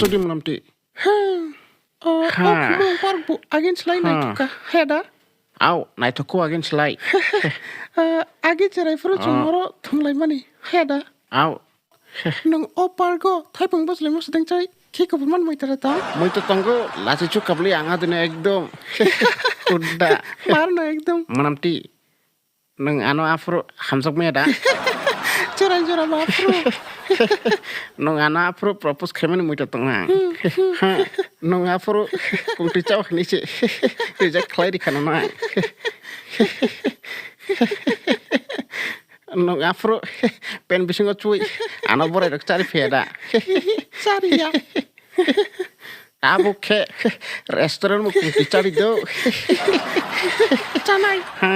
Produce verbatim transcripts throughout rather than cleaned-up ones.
Chudi mwnam ti. Hmm. Oh, Ha. Oh, khumung park bu agin slai Ha. naithok kha. Heda. Au, naithok kho agin slai. Ah, agi cherai phuru chwng Ah. oro thwnglaimani. Heda. Au. Nwng o park o thaipung bwslai masa deng chai. Khi kubun man muitara ta? Muita tongo, lachi chu kabli ang adine ekdom. Kudda. Mar no ekdom. Mwnam ti. Nwng ano aphuru hamjak maya da? Chwrai jora ma aphuru. Nwng ano aphuru propose khaimani muita tong ang. Hmm, hmm. Ha, nwng aphuru kungtwi chao hinwi se reject khlai rikha no nai. Nwng aphuru pen bisingo chui ano borai rok chari phiya da? Chari ya. Tabuk khe restaurant bo kungtwi chari do. Chanai. Ha,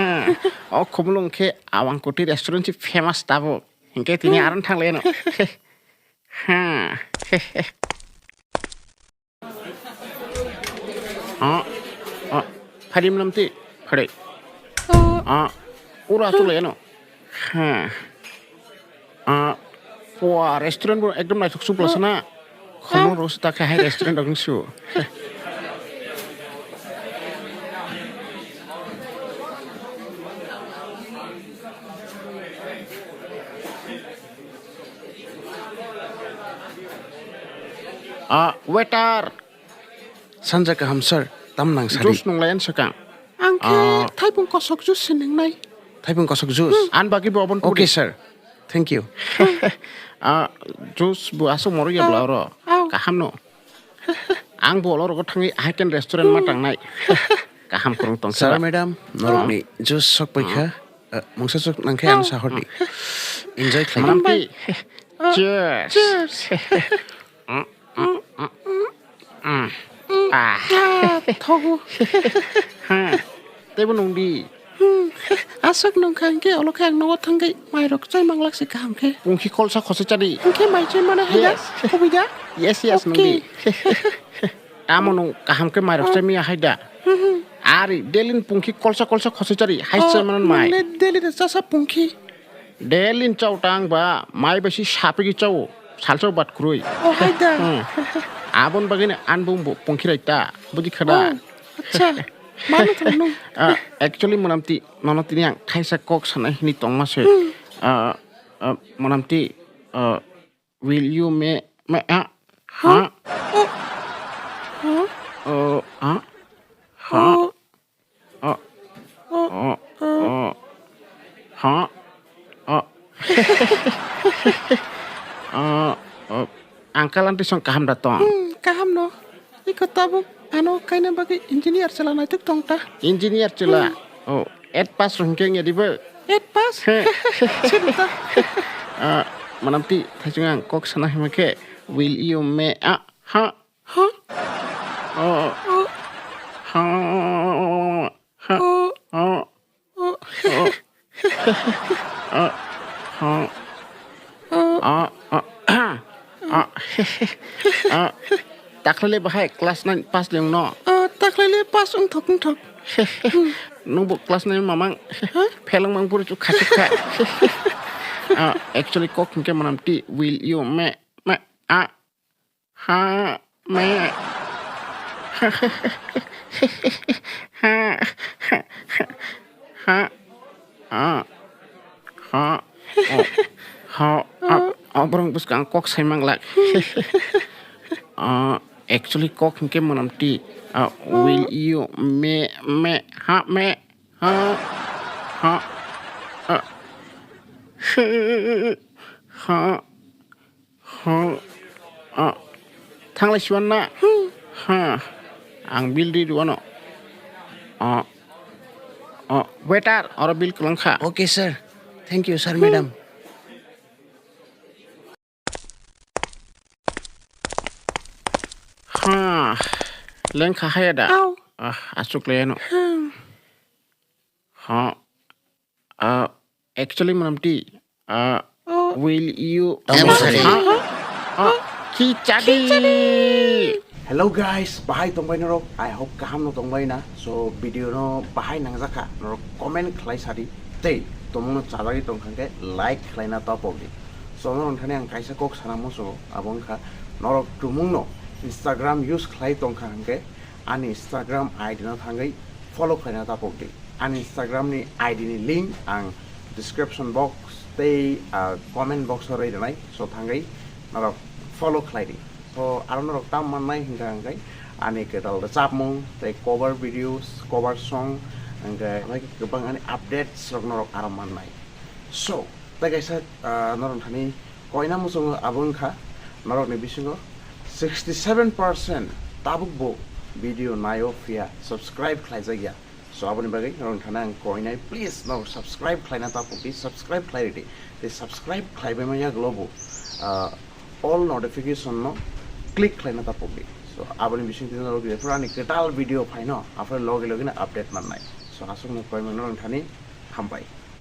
o Khumulwng khe Awang Kuti restaurant si famous tabuk. Hinkhe tini Hmm. aron thanglaino. Ha. Ah, ah, phadi mwnam ti, phadi. Oh. Ah, ura chulaino. Ha. Ah, pua restaurant bo ekdom naithok supla sana. Khomo rok ta khe hai restaurant rok su. Ah, waiter. Sanja kaham, sir. Tam nang sadi. Juice nung layan sakang. Ang khe Ah. thaipung kosok juice se nungnai. Thaipung kosok juice? Hmm. An bagwi bo obon Okay, pudi. Sir. Thank you. Ah, juice bo aswk moro ya Oh. bla oro. Oh. Kaham no. Ang bo oro thangwi Haken restaurant ma Hmm. tangnai. Kaham kurung tong Sir, sir. Madam, norokni juice sok paikha. Ah. Eh, mungsa sok nangkhe ang Oh. sahordi. Enjoy khlai. Manam Hambai. ti. Oh. Cheers. Cheers. Mm, mm, mm, mm. Ah. Ah, thogo. Ha. Teibo nungdi. Hmm. Aswk nungkha hinkhe olo khe ang nogo thangwi mairok chai manglak se kaham khe. Pungkhi kolsa khosai chadi. Hinkhe mai chai mana hai da? Yes. Khoboi da? Yes, yes, Okay. nungdi. Tamo nung kaham khe mairok chai miya hai da? Hmm, hmm. Ari, daily ni pungkhi kolsa kolsa khosai chadi. Hai Oh, chai manan mai. Nungle daily da chasa pungkhi. Daily ni chao tang ba, mai bai si sapigwi chao, salsa bat kwrwi. Oh, hai da. Hmm. Abon bagwi ni an bung bo pungkhi rai ta, buji khada. Oh, acha. Mano thang nung. Ah, actually, mwnam ti, nono tini ang kaisa kok sana hini tongma se. Hmm. Ah, ah, mwnam ti, ah, will you me, me, ah, Huh? ha? Oh. Huh? Oh, ah, ha? Oh. Oh. Oh. Oh. Oh. Ha? Oh. Oh. Oh. Uncle auntie song kaham da tong? Hmm, kaham no. Iko tabuk ano kaina bagwi engineer chwla naituk tong ta. Engineer chwla? Hmm. Oh, eight pass rung keng ya dibo? Eight pass? He. Sini ta. Ah, manam ti, thajung ang kok sana hima khe, will you me, ah, ha? Huh? Oh. Oh. Ha. Ha. Oh. Oh. Oh. Oh. Oh. Oh. Oh. Oh. Oh. Oh. Takhli le bahai class nine pass le wngno? Oh, takhli le pass wngthok wngthok. Nungbo class nine mamang. Huh? Pheleng mang buru chu khachuk kha. Ah, actually kok hingke manam ti will you me, me, ah. Ha, me. Ha, ha, ha, ha, ha, oh, ha, ah, oh, borong bwskang kok sai manglak. Ah, actually, kok hingke mwnam ti. Ah, will you, me, me, ha, me, ha, ha, ah, ha. Huh? Ah, thanglai siwan na? Huh? Ang bill ri rwano. Ah, ah, waiter, oro bill kwlwng kha. Okay, sir. Thank you, sir, madam. Ha, lengkha haya da? Au. Ah, asuk leno. Hmm. Ha. Ah, actually, manam ti, ah, Oh. Will you Tamo sari. Ha? Ah, khichadi. Hello guys, bahai tongbai norok? I hope kaham no tongbai na. So video no bahai nangjakha, norok comment khlai sadi. Tei tomung no chajagwi tongkha khe like khlai na topok di. So norok thani ang kaisa kok sana muchungo, abo wngkha norok tumung no Instagram use khlai tongkha hwnkhe ani Instagram I D no thangwi follow khlaina tapok di. Ani Instagram ni I D ni link ang description box tei, ah, comment box o rwi rwnai, so thangwi norok follow khlai di. So aro norok tam mannai hwnkha hwnkhe ani kwtal rwchapmung tei cover videos, cover song, hwnkhe kwbang ani updates rok norok aro mannai. So tei kaisa, ah, norok thani koina muchungo abo wngkha norokni bisingo sixty seven percent tabukbo video naio phiya subscribe khlaijakya. So aboni bagwi norok thani ang koinai, please norok subscribe khlaina tapok di, subscribe khlai ridi. Tei subscribe khlaibaima yagulo bo, ah, all notification no click khlaina tapok di. So aboni bisingtwi norok jephuru ani kwtal video phaino aphuru logi logi no update mannai. So aswkno koimung norok thani hambai.